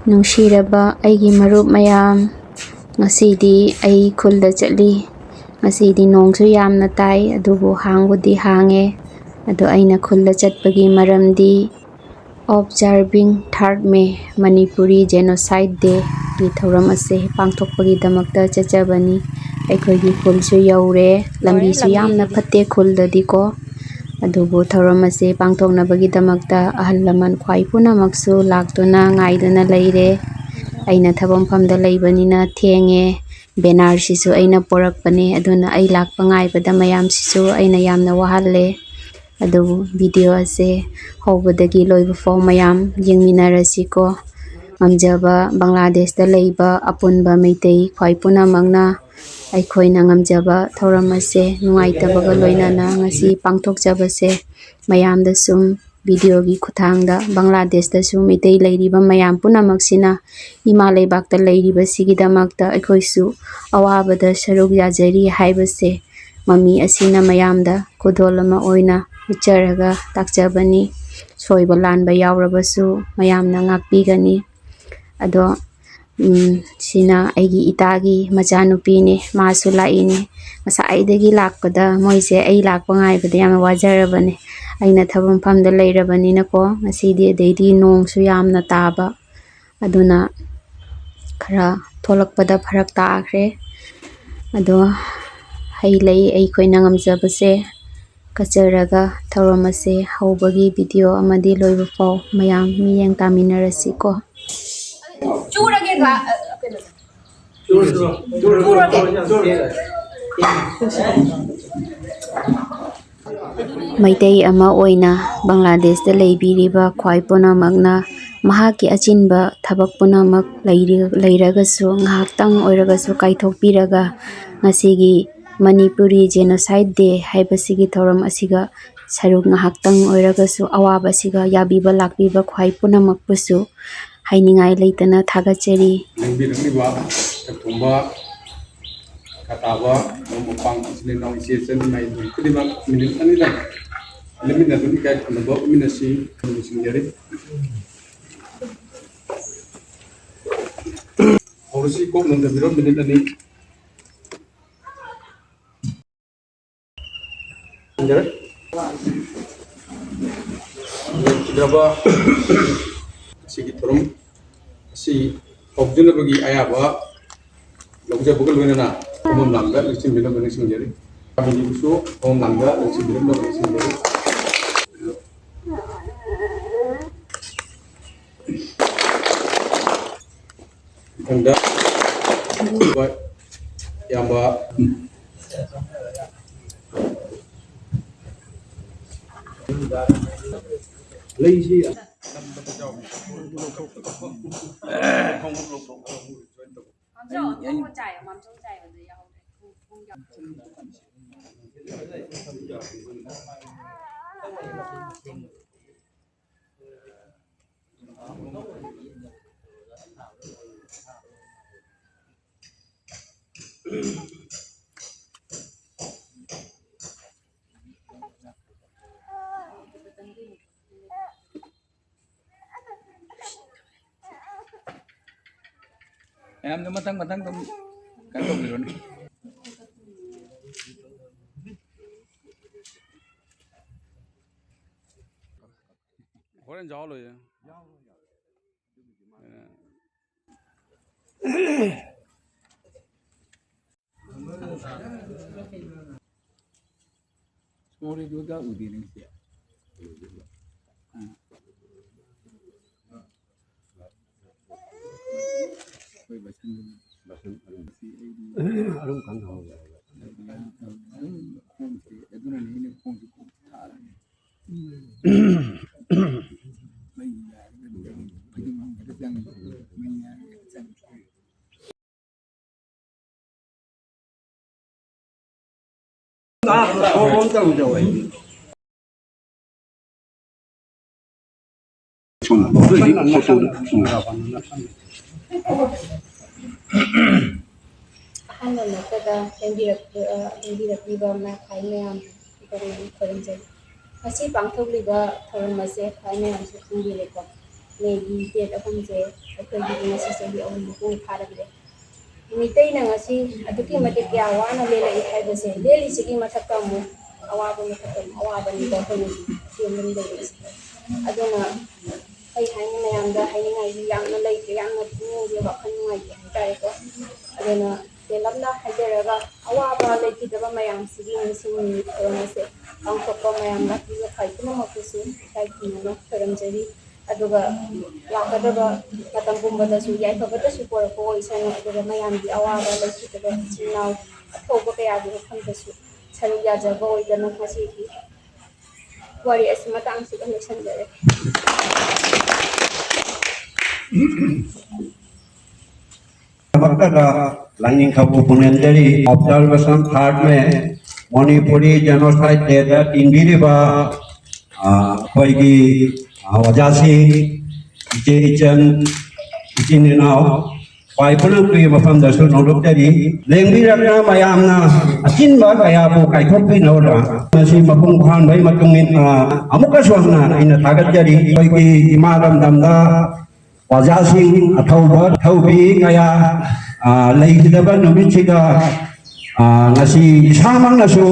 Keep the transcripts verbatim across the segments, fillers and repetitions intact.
ꯅꯨꯡꯁꯤꯔꯕ ꯑꯩꯒꯤ ꯃꯔꯨꯞ ꯃꯌꯥꯝ, ꯉꯁꯤꯗꯤ ꯑꯩ ꯈꯨꯜꯗ ꯆꯠꯂꯤ꯫ ꯉꯁꯤꯗꯤ ꯅꯣꯡꯁꯨ ꯌꯥꯝꯅ ꯇꯥꯏ, ꯑꯗꯨꯕꯨ ꯍꯥꯡꯕꯨꯗꯤ ꯍꯥꯡꯉꯦ꯫ ꯑꯗꯣ ꯑꯩꯅ ꯈꯨꯜꯗ ꯆꯠꯄꯒꯤ ꯃꯔꯝꯗꯤ Observing Third May, Manipuri Genocide Day ꯒꯤ ꯊꯧꯔꯝ ꯑꯁꯦ ꯄꯥꯡꯊꯣꯛꯄꯒꯤꯗꯃꯛꯇ ꯆꯠꯆꯕꯅꯤ꯫ ꯑꯩꯈꯣꯏꯒꯤ ꯈꯨꯜꯁꯨ ꯌꯧꯔꯦ꯫ ꯂꯝꯕꯤꯁꯨ ꯌꯥꯝꯅ ꯐꯠꯇꯦ ꯈꯨꯜꯗꯗꯤꯀꯣ꯫ ꯑꯗꯨꯕꯨ ꯊꯧꯔꯝ ꯑꯁꯤ ꯄꯥꯡꯊꯣꯛꯅꯕꯒꯤꯗꯃꯛꯇ ꯑꯍꯜ ꯂꯃꯟ ꯈ꯭ꯋꯥꯏ ꯄꯨꯝꯅꯃꯛꯁꯨ ꯂꯥꯛꯇꯨꯅ ꯉꯥꯏꯗꯨꯅ ꯂꯩꯔꯦ꯫ ꯑꯩꯅ ꯊꯕꯛ ꯃꯐꯝꯗ ꯂꯩꯕꯅꯤꯅ ꯊꯦꯡꯉꯦ꯫ ꯕꯦꯅꯔꯁꯤꯁꯨ ꯑꯩꯅ ꯄꯣꯔꯛꯄꯅꯦ, ꯑꯗꯨꯅ ꯑꯩ ꯂꯥꯛꯄ ꯉꯥꯏꯕꯗ ꯃꯌꯥꯝꯁꯤꯁꯨ ꯑꯩꯅ ꯌꯥꯝꯅ ꯋꯥꯍꯜꯂꯦ꯫ ꯑꯗꯨꯕꯨ ꯚꯤꯗꯤꯑꯣ ꯑꯁꯦ ꯍꯧꯕꯗꯒꯤ ꯂꯣꯏꯕ ꯐꯥꯎ ꯃꯌꯥꯝ ꯌꯦꯡꯃꯤꯟꯅꯔꯁꯤꯀꯣ꯫ ꯉꯝꯖꯕ ꯕꯪꯒ꯭ꯂꯥꯗꯦꯁꯇ ꯂꯩꯕ ꯑꯄꯨꯟꯕ ꯃꯩꯇꯩ ꯈ꯭ꯋꯥꯏ ꯄꯨꯝꯅꯃꯛꯅ ꯑꯩꯈꯣꯏꯅ ꯉꯝꯖꯕ ꯊꯧꯔꯝ ꯑꯁꯦ ꯅꯨꯡꯉꯥꯏꯇꯕꯒ ꯂꯣꯏꯅꯅ ꯉꯁꯤ ꯄꯥꯡꯊꯣꯛꯆꯕꯁꯦ ꯃꯌꯥꯝꯗ ꯁꯨꯝ ꯚꯤꯗꯤꯑꯣꯒꯤ ꯈꯨꯠꯊꯥꯡꯗ ꯕꯪꯒ꯭ꯂꯥꯗꯦꯁꯇꯁꯨ ꯃꯩꯇꯩ ꯂꯩꯔꯤꯕ ꯃꯌꯥꯝ ꯄꯨꯝꯅꯃꯛꯁꯤꯅ ꯏꯃꯥ ꯂꯩꯕꯥꯛꯇ ꯂꯩꯔꯤꯕꯁꯤꯒꯤꯗꯃꯛꯇ ꯑꯩꯈꯣꯏꯁꯨ ꯑꯋꯥꯕꯗ ꯁꯔꯨꯛ ꯌꯥꯖꯔꯤ ꯍꯥꯏꯕꯁꯦ ꯃꯃꯤ ꯑꯁꯤꯅ ꯃꯌꯥꯝꯗ ꯈꯨꯗꯣꯜ ꯑꯃ ꯑꯣꯏꯅ ꯎꯠꯆꯔꯒ ꯇꯥꯛꯆꯕꯅꯤ꯫ ꯁꯣꯏꯕ ꯂꯥꯟꯕ ꯌꯥꯎꯔꯕꯁꯨ ꯃꯌꯥꯝꯅ ꯉꯥꯛꯄꯤꯒꯅꯤ꯫ ꯑꯗꯣ, ꯎꯝ, ꯁꯤꯅ ꯑꯩꯒꯤ ꯏꯇꯥꯒꯤ ꯃꯆꯥꯅꯨꯄꯤꯅꯦ, ꯃꯥꯁꯨ ꯂꯥꯛꯏꯅꯦ꯫ ꯉꯁꯥꯏꯗꯒꯤ ꯂꯥꯛꯄꯗ ꯃꯣꯏꯁꯦ ꯑꯩ ꯂꯥꯛꯄ ꯉꯥꯏꯕꯗ ꯌꯥꯝꯅ ꯋꯥꯖꯔꯕꯅꯦ꯫ ꯑꯩꯅ ꯊꯕꯛ ꯃꯐꯝꯗ ꯂꯩꯔꯕꯅꯤꯅꯀꯣ, ꯉꯁꯤꯗꯤ, ꯑꯗꯩꯗꯤ ꯅꯣꯡꯁꯨ ꯌꯥꯝꯅ ꯇꯥꯕ, ꯑꯗꯨꯅ ꯈꯔ ꯊꯣꯛꯂꯛꯄꯗ ꯐꯔꯛ ꯇꯥꯈ꯭ꯔꯦ꯫ ꯑꯗꯣ ꯍꯩ ꯂꯩ ꯑꯩꯈꯣꯏꯅ ꯉꯝꯖꯕꯁꯦ ꯀꯠꯆꯔꯒ ꯊꯧꯔꯝ ꯑꯁꯦ ꯍꯧꯕꯒꯤ ꯚꯤꯗꯤꯑꯣ ꯑꯃꯗꯤ ꯂꯣꯏꯕ ꯐꯥꯎ ꯃꯌꯥꯝ ꯃꯤꯠꯌꯦꯡ ꯇꯥꯃꯤꯟꯅꯔꯁꯤꯀꯣ꯫ ꯆꯨꯔꯒꯦ ꯀ-, ꯀꯩꯅꯣ꯫ ꯆꯨꯔꯒꯦ꯫ ꯃꯩꯇꯩ ꯑꯃ ꯑꯣꯏꯅ ꯕꯪꯒ꯭ꯂꯥꯗꯦꯁꯇ ꯂꯩꯕꯤꯔꯤꯕ ꯈ꯭ꯋꯥꯏ ꯄꯨꯝꯅꯃꯛꯅ ꯃꯍꯥꯛꯀꯤ ꯑꯆꯤꯟꯕ ꯊꯕꯛ ꯄꯨꯝꯅꯃꯛ ꯂꯩꯔꯤ-, ꯂꯩꯔꯒꯁꯨ ꯉꯥꯏꯍꯥꯛꯇꯪ ꯑꯣꯏꯔꯒꯁꯨ ꯀꯥꯏꯊꯣꯛꯄꯤꯔꯒ ꯉꯁꯤꯒꯤ ꯃꯅꯤꯄꯨꯔꯤ Genocide Day ꯍꯥꯏꯕꯁꯤꯒꯤ ꯊꯧꯔꯝ ꯑꯁꯤꯒ ꯁꯔꯨꯛ ꯉꯥꯏꯍꯥꯛꯇꯪ ꯑꯣꯏꯔꯒꯁꯨ ꯑꯋꯥꯕꯁꯤꯒ ꯌꯥꯕꯤꯕ ꯂꯥꯛꯄꯤꯕ ꯈ꯭ꯋꯥꯏ ꯄꯨꯝꯅꯃꯛꯄꯨꯁꯨ ꯍꯥꯏꯅꯤꯡꯉꯥꯏ ꯂꯩꯇꯅ ꯊꯥꯒꯠꯆꯔꯤ꯫ ꯂꯦꯡꯕꯤꯔꯛꯂꯤꯕ ꯁꯛꯊꯣꯡꯕ ꯀꯇꯥꯕ ꯃꯔꯨꯞ ꯃꯄꯥꯡ ꯏꯆꯤꯜ ꯏꯅꯥꯎ ꯏꯆꯦ ꯏꯆꯟ ꯏꯃꯥ ꯏꯕꯦꯟ ꯈꯨꯗꯤꯡꯃꯛ ꯃꯤꯅꯤꯠ ꯑꯅꯤꯗꯪ ꯂꯦꯡꯃꯤꯟꯅꯗꯨꯅ ꯏꯀꯥꯏ ꯈꯨꯝꯅꯕ ꯎꯠꯃꯤꯟꯅꯁꯤ꯫ ꯊꯝꯅ ꯁꯤꯡꯖꯔꯤ꯫ ꯁꯤ ꯀꯣꯛ ꯅꯣꯟꯊꯕꯤꯔꯣ, ꯃꯤꯅꯤꯠ ꯑꯅꯤ꯫ ꯈꯪꯖꯔꯦ꯫ ꯂꯣꯏꯈꯤꯗ꯭ꯔꯕ ꯁꯤꯒꯤ ꯊꯧꯔꯝ ꯑꯁꯤ ꯍꯧꯗꯅꯕꯒꯤ ꯑꯌꯥꯕ ꯂꯧꯖꯕꯒ ꯂꯣꯏꯅꯅ ꯐꯝꯐꯝ ꯂꯥꯡꯗ ꯂꯦꯡꯁꯤꯟꯕꯤꯅꯕ ꯅꯤꯡꯁꯤꯡꯖꯔꯤ꯫ ꯀꯃꯤꯇꯤꯕꯨꯁꯨ ꯐꯝꯐꯝ ꯂꯥꯡꯗ ꯂꯦꯡꯁꯤꯟꯕꯤꯅꯕ ꯅꯤꯡꯁꯤꯡꯖꯔꯤ꯫ ꯃꯊꯪꯗ ꯏꯌꯥꯝꯕ ꯂꯩꯁꯤ꯫ ꯃꯥꯝꯆꯧ, ꯑꯇꯣꯞꯄ ꯆꯥꯏꯌꯣ, ꯃꯥꯝꯆꯧ ꯆꯥꯏꯕꯗꯣ ꯌꯥꯎꯍꯧꯗ꯭ꯔꯦ꯫ ꯃꯌꯥꯝꯗꯣ ꯃꯊꯪ ꯃꯊꯪ ꯑꯗꯨꯝ ꯀꯩꯅꯣ ꯇꯧꯕꯤꯔꯣꯅꯦ꯫ ꯍꯣꯔꯦꯟ ꯌꯥꯎꯍꯜꯂꯣꯏꯌꯦ꯫ ꯁꯣꯔꯤꯗꯨꯒ ꯎꯗꯦ ꯅꯪꯁꯦ꯫ ꯑꯥ꯫ ꯑꯩꯈꯣꯏ ꯕꯁꯟꯗꯨꯅ꯫ ꯕꯁꯟ ꯑꯔꯨꯝ꯫ ꯁꯤ ꯑꯩꯗꯤ ꯑꯔꯨꯝ ꯀꯟꯅ ꯍꯧꯔꯦ꯫ ꯑꯗꯨꯝ ꯈꯣꯡꯁꯦ, ꯑꯗꯨꯅꯅꯦ ꯑꯩꯅ ꯈꯣꯡꯁꯦ ꯀꯣꯛ ꯊꯥꯔꯒ꯫ ꯃꯩ ꯌꯥꯔꯒꯗꯤ ꯐꯩꯖꯨꯞ ꯃꯅꯨꯡꯗ ꯆꯪꯉꯦ꯫ ꯃꯩ ꯌꯥꯔꯒꯗꯤ ꯆꯪꯉꯦ꯫ ꯑꯍꯥꯟꯕꯃꯛꯇꯗ ꯂꯦꯡꯕꯤꯔꯛꯄ-, ꯂꯦꯡꯕꯤꯔꯛꯄꯤꯕ ꯃꯈꯥꯏ ꯃꯌꯥꯝ ꯈꯨꯔꯨꯝꯖꯔꯤ꯫ ꯉꯁꯤ ꯄꯥꯡꯊꯣꯛꯂꯤꯕ ꯊꯧꯔꯝ ꯑꯁꯦ ꯈ꯭ꯋꯥꯏ ꯃꯌꯥꯝꯁꯨ ꯈꯪꯕꯤꯔꯦꯀꯣ꯫ ꯃꯦꯒꯤ date ꯑꯍꯨꯝꯁꯦ ꯑꯩꯈꯣꯏꯒꯤ ꯉꯁꯤ ꯆꯍꯤ ꯑꯍꯨꯝ ꯃꯄꯨꯡ ꯐꯥꯔꯛꯂꯦ꯫ ꯃꯤꯇꯩꯅ ꯉꯁꯤ ꯑꯗꯨꯛꯀꯤ ꯃꯇꯤꯛ ꯀꯌꯥ ꯋꯥꯅ ꯂꯦꯜꯂꯛꯏ ꯍꯥꯏꯕꯁꯦ, ꯂꯦꯜꯂꯤꯁꯤꯒꯤ ꯃꯊꯛꯇ ꯑꯃꯨꯛ ꯑꯋꯥꯕ ꯃꯊꯛꯇ ꯑꯃꯨꯛ ꯑꯋꯥꯕꯅꯤꯀꯣ ꯑꯩꯈꯣꯏꯅ ꯆꯦꯟꯗꯨꯅ ꯂꯩꯔꯤꯁꯦ꯫ ꯑꯗꯨꯅ ꯑꯩ ꯍꯥꯏꯅꯤꯡ ꯃꯌꯥꯝꯗ ꯍꯥꯏꯅꯤꯡꯉꯥꯏꯒꯤ ꯌꯥꯝꯅ ꯂꯩꯇꯦ, ꯌꯥꯝꯅ ꯄꯨꯛꯅꯤꯡꯁꯦ ꯋꯥꯈꯜ ꯅꯨꯡꯉꯥꯏꯇꯦ ꯍꯥꯏꯇꯥꯔꯦꯀꯣ꯫ ꯑꯗꯨꯅ ꯇꯦꯜꯂꯞꯅ ꯍꯥꯏꯖꯔꯒ, ꯑꯋꯥꯕ ꯂꯩꯈꯤꯗꯕ ꯃꯌꯥꯝꯁꯤꯒꯤ ꯅꯤꯡꯁꯤꯡꯅꯤꯡꯉꯤ ꯊꯧꯔꯝ ꯑꯁꯦ ꯄꯥꯡꯊꯣꯛꯄ ꯃꯌꯥꯝ ꯂꯥꯛꯄꯤꯕ ꯈ꯭ꯋꯥꯏ ꯄꯨꯝꯅꯃꯛꯄꯨꯁꯨ ꯏꯀꯥꯏ ꯈꯨꯝꯅꯅ ꯈꯨꯔꯨꯝꯖꯔꯤ꯫ ꯑꯗꯨꯒ ꯂꯥꯛꯀꯗꯕ ꯃꯇꯝ ꯄꯨꯝꯕꯗꯁꯨ ꯌꯥꯏꯐꯕꯇꯁꯨ ꯄꯨꯔꯛꯄ ꯑꯣꯏꯁꯅꯨ꯫ ꯑꯗꯨꯒ ꯃꯌꯥꯝꯒꯤ ꯑꯋꯥꯕ ꯂꯩꯈꯤꯗꯕ ꯏꯆꯤꯟ ꯏꯅꯥꯎ ꯑꯊꯧꯕ ꯀꯌꯥꯒꯤ ꯃꯐꯝꯗꯁꯨ ꯁꯔꯨꯛ ꯌꯥꯖꯕ ꯑꯣꯏꯗꯅ ꯉꯁꯤꯒꯤ ꯋꯥꯔꯤ ꯑꯁꯤ ꯃꯇꯥꯡꯁꯤꯗ ꯂꯣꯏꯁꯤꯟꯖꯔꯦ꯫ ꯂꯥꯏꯅꯤꯡꯊꯧꯕꯨ ꯄꯨꯅꯦꯟꯖꯔꯤ꯫ Observation third में मणिपुरी genocide dayꯗ ꯇꯤꯟꯕꯤꯔꯤꯕ, ꯑ, ꯑꯩꯈꯣꯏꯒꯤ, ꯑ, ꯑꯣꯖꯥꯁꯤꯡ, ꯏꯆꯦ ꯏꯆꯟ, ꯏꯆꯤꯟ ꯏꯅꯥꯎ, ꯈ꯭ꯋꯥꯏ ꯄꯨꯂꯞꯀꯤ ꯃꯐꯝꯗꯁꯨ ꯅꯣꯂꯨꯛꯆꯔꯤ꯫ ꯂꯦꯡꯕꯤꯔꯛꯅ ꯃꯌꯥꯝꯅ ꯑꯆꯤꯟꯕ ꯀꯌꯥꯕꯨ ꯀꯥꯏꯊꯣꯛꯄꯤꯅꯕ ꯃꯁꯤ ꯃꯄꯨꯡ ꯐꯥꯍꯟꯕꯒꯤ ꯃꯇꯨꯡ ꯏꯟꯅ ꯑꯃꯨꯛꯀꯁꯨ ꯍꯟꯅ ꯑꯩꯅ ꯊꯥꯒꯠꯆꯔꯤ꯫ ꯑꯩꯈꯣꯏꯒꯤ ꯏꯃꯥ ꯂꯝꯗꯝꯗ ꯑꯣꯖꯥꯁꯤꯡ ꯑꯊꯧꯕ ꯑꯊꯧꯕꯤ ꯀꯌꯥ, ꯑ, ꯂꯩꯈꯤꯗꯕ ꯅꯨꯃꯤꯠꯁꯤꯗ, ꯑ, ꯉꯁꯤ ꯏꯁꯥꯃꯛꯅꯁꯨ,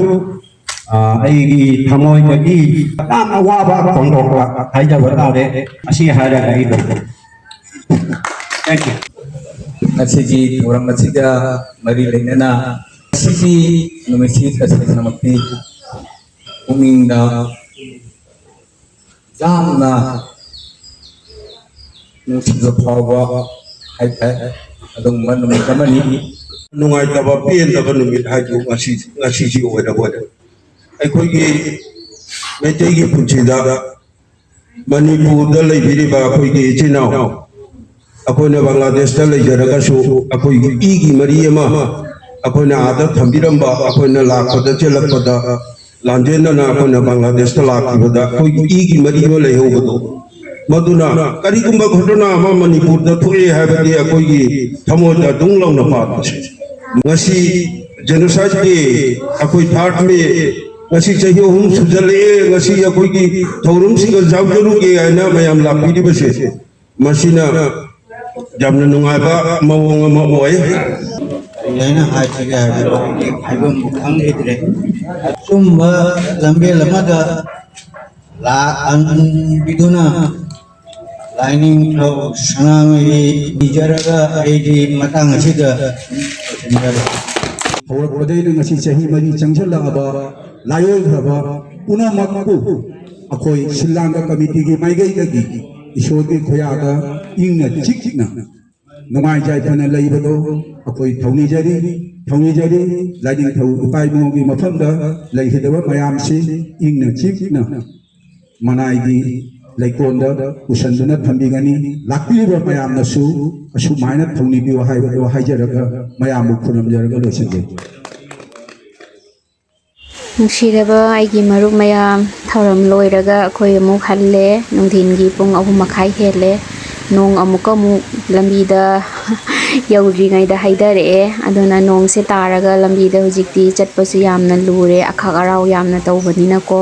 ꯑ, ꯑꯩꯒꯤ ꯊꯃꯣꯏꯗꯒꯤ ꯌꯥꯝꯅ ꯋꯥꯕ ꯐꯣꯡꯗꯣꯛꯄ ꯍꯥꯏꯖꯕ ꯇꯥꯔꯦ꯫ ꯑꯁꯤ ꯍꯥꯏꯔꯒ ꯑꯩ ꯂꯣꯏꯁꯤꯟꯖꯔꯦ꯫ Thank you꯫ ꯉꯁꯤꯒꯤ ꯊꯧꯔꯝ ꯑꯁꯤꯒ ꯃꯔꯤ ꯂꯩꯅꯅ ꯉꯁꯤꯒꯤ ꯅꯨꯃꯤꯠꯁꯤ ꯇꯁꯦꯡꯅꯃꯛꯇꯤ ꯄꯨꯛꯅꯤꯡꯗ ꯌꯥꯝꯅ ꯅꯨꯡꯁꯤꯕ ꯐꯥꯎꯕ ꯍꯥꯏꯇꯥꯔꯦ, ꯑꯗꯨꯒꯨꯝꯕ ꯅꯨꯃꯤꯠ ꯑꯃꯅꯤ꯫ ꯅꯨꯡꯉꯥꯏꯇꯕ, ꯄꯦꯟꯗꯕ ꯅꯨꯃꯤꯠ ꯍꯥꯏꯗꯨ ꯉꯁꯤ, ꯉꯁꯤꯁꯤ ꯑꯣꯏꯔꯕ ꯑꯣꯏꯔꯦ꯫ ꯑꯩꯈꯣꯏꯒꯤ ꯃꯩꯇꯩꯒꯤ ꯄꯨꯟꯁꯤꯗ ꯃꯅꯤꯄꯨꯔꯗ ꯂꯩꯕꯤꯔꯤꯕ ꯑꯩꯈꯣꯏꯒꯤ ꯏꯆꯤꯟ ꯏꯅꯥꯎ, ꯑꯩꯈꯣꯏꯅ ꯕꯪꯒ꯭ꯂꯥꯗꯦꯁꯇ ꯂꯩꯖꯔꯒꯁꯨ ꯑꯩꯈꯣꯏꯒꯤ ꯏꯒꯤ ꯃꯔꯤ ꯑꯃ ꯑꯩꯈꯣꯏꯅ ꯑꯥꯗ ꯊꯝꯕꯤꯔꯝꯕ, ꯑꯩꯈꯣꯏꯅ ꯂꯥꯛꯄꯗ ꯆꯦꯜꯂꯛꯄꯗ ꯂꯥꯟꯖꯦꯟꯅꯅ ꯑꯩꯈꯣꯏꯅ ꯕꯪꯒ꯭ꯂꯥꯗꯦꯁꯇ ꯂꯥꯛꯈꯤꯕꯗ ꯑꯩꯈꯣꯏꯒꯤ ꯏꯒꯤ ꯃꯔꯤ ꯑꯃ ꯂꯩꯍꯧꯕꯗꯣ, ꯃꯗꯨꯅ ꯀꯔꯤꯒꯨꯝꯕ ꯘꯇꯅꯥ ꯑꯃ ꯃꯅꯤꯄꯨꯔꯗ ꯊꯣꯛꯑꯦ ꯍꯥꯏꯕꯗꯤ ꯑꯩꯈꯣꯏꯒꯤ ꯊꯃꯣꯏꯗ ꯗꯨꯡ ꯂꯥꯎꯅ ꯄꯥꯟꯕꯁꯦ꯫ ꯉꯁꯤ genocide day, ꯑꯩꯈꯣꯏ third May, ꯉꯁꯤ ꯆꯍꯤ ꯑꯍꯨꯝ ꯁꯨꯖꯜꯂꯛꯑꯦ, ꯉꯁꯤ ꯑꯩꯈꯣꯏꯒꯤ ꯊꯧꯔꯝꯁꯤꯡꯒ ꯌꯥꯎꯖꯔꯨꯒꯦ ꯍꯥꯏꯅ ꯃꯌꯥꯝ ꯂꯥꯛꯄꯤꯔꯤꯕꯁꯦ, ꯃꯁꯤꯅ ꯌꯥꯝꯅ ꯅꯨꯡꯉꯥꯏꯕ ꯃꯑꯣꯡ ꯑꯃ ꯑꯣꯏ꯫ ꯀꯔꯤ ꯍꯥꯏꯅ ꯍꯥꯏꯁꯤꯒꯦ ꯍꯥꯏꯕꯗꯣ ꯍꯧꯖꯤꯛ ꯍꯥꯏꯐꯝꯕꯨ ꯈꯪꯈꯤꯗ꯭ꯔꯦ꯫ ꯑꯆꯨꯝꯕ ꯂꯝꯕꯦꯜ ꯑꯃꯗ ꯂꯥꯛꯍꯟꯕꯤꯗꯨꯅ ꯂꯥꯏꯅꯤꯡꯊꯧ ꯁꯅꯥꯃꯍꯤ ꯅꯤꯖꯔꯒ ꯑꯩꯒꯤ ꯃꯇꯥꯡ ꯑꯁꯤꯗ ꯂꯣꯏꯁꯤꯟꯖꯔꯦ꯫ ꯍꯧꯔꯛꯄꯗꯩꯅ ꯉꯁꯤ ꯆꯍꯤ ꯃꯔꯤ ꯆꯪꯁꯤꯜꯂꯛꯑꯕ ꯂꯥꯏꯑꯣꯏꯈ꯭ꯔꯕ ꯄꯨꯝꯅꯃꯛꯄꯨ ꯑꯩꯈꯣꯏ ꯁꯤꯜ ꯂꯥꯡꯕ ꯀꯃꯤꯇꯤꯒꯤ ꯃꯥꯏꯀꯩꯗꯒꯤ ꯏꯁꯣꯔꯒꯤ ꯈꯨꯌꯥꯗ ꯏꯪꯅ ꯆꯤꯛꯅ ꯅꯨꯡꯉꯥꯏ ꯌꯥꯏꯐꯅ ꯂꯩꯕꯗꯣ ꯑꯩꯈꯣꯏ ꯊꯧꯅꯤꯖꯔꯤ, ꯊꯧꯅꯤꯖꯔꯤ꯫ ꯂꯥꯏꯅꯤꯡꯊꯧ ꯏꯄꯥ ꯏꯕꯨꯡꯒꯤ ꯃꯐꯝꯗ ꯂꯩꯒꯗꯕ ꯃꯌꯥꯝꯁꯤ ꯏꯪꯅ ꯆꯤꯛꯅ ꯃꯅꯥꯏꯒꯤ ꯂꯩꯀꯣꯜꯗ ꯄꯨꯁꯟꯗꯨꯅ ꯊꯝꯕꯤꯒꯅꯤ꯫ ꯂꯥꯛꯄꯤꯔꯤꯕ ꯃꯌꯥꯝꯅꯁꯨ ꯑꯁꯨꯃꯥꯏꯅ ꯊꯧꯅꯤꯕꯤꯌꯨ ꯍꯥꯏꯕꯗꯣ ꯍꯥꯏꯖꯔꯒ ꯃꯌꯥꯝꯕꯨ ꯈꯨꯔꯨꯝꯖꯔꯒ ꯂꯣꯏꯁꯤꯟꯖꯩ꯫ ꯅꯨꯡꯁꯤꯔꯕ ꯑꯩꯒꯤ ꯃꯔꯨꯞ ꯃꯌꯥꯝ, ꯊꯧꯔꯝ ꯂꯣꯏꯔꯒ ꯑꯩꯈꯣꯏ ꯑꯃꯨꯛ ꯍꯜꯂꯦ꯫ ꯅꯨꯡꯊꯤꯟꯒꯤ ꯄꯨꯡ ꯑꯍꯨꯝ ꯃꯈꯥꯏ ꯍꯦꯜꯂꯦ꯫ ꯅꯣꯡ ꯑꯃꯨꯛꯀ ꯑꯃꯨꯛ ꯂꯝꯕꯤꯗ ꯌꯧꯗ꯭ꯔꯤꯉꯩꯗ ꯍꯩꯊꯔꯛꯑꯦ꯫ ꯑꯗꯨꯅ ꯅꯣꯡꯁꯦ ꯇꯥꯔꯒ ꯂꯝꯕꯤꯗ ꯍꯧꯖꯤꯛꯇꯤ ꯆꯠꯄꯁꯨ ꯌꯥꯝꯅ ꯂꯨꯔꯦ, ꯑꯈꯥꯛ ꯑꯔꯥꯎ ꯌꯥꯝꯅ ꯇꯧꯕꯅꯤꯅꯀꯣ꯫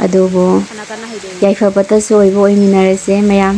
ꯑꯗꯨꯕꯨ ꯌꯥꯏꯐꯕꯇꯁꯨ ꯑꯣꯏꯕ ꯑꯣꯏꯃꯤꯟꯅꯔꯁꯦ ꯃꯌꯥꯝ꯫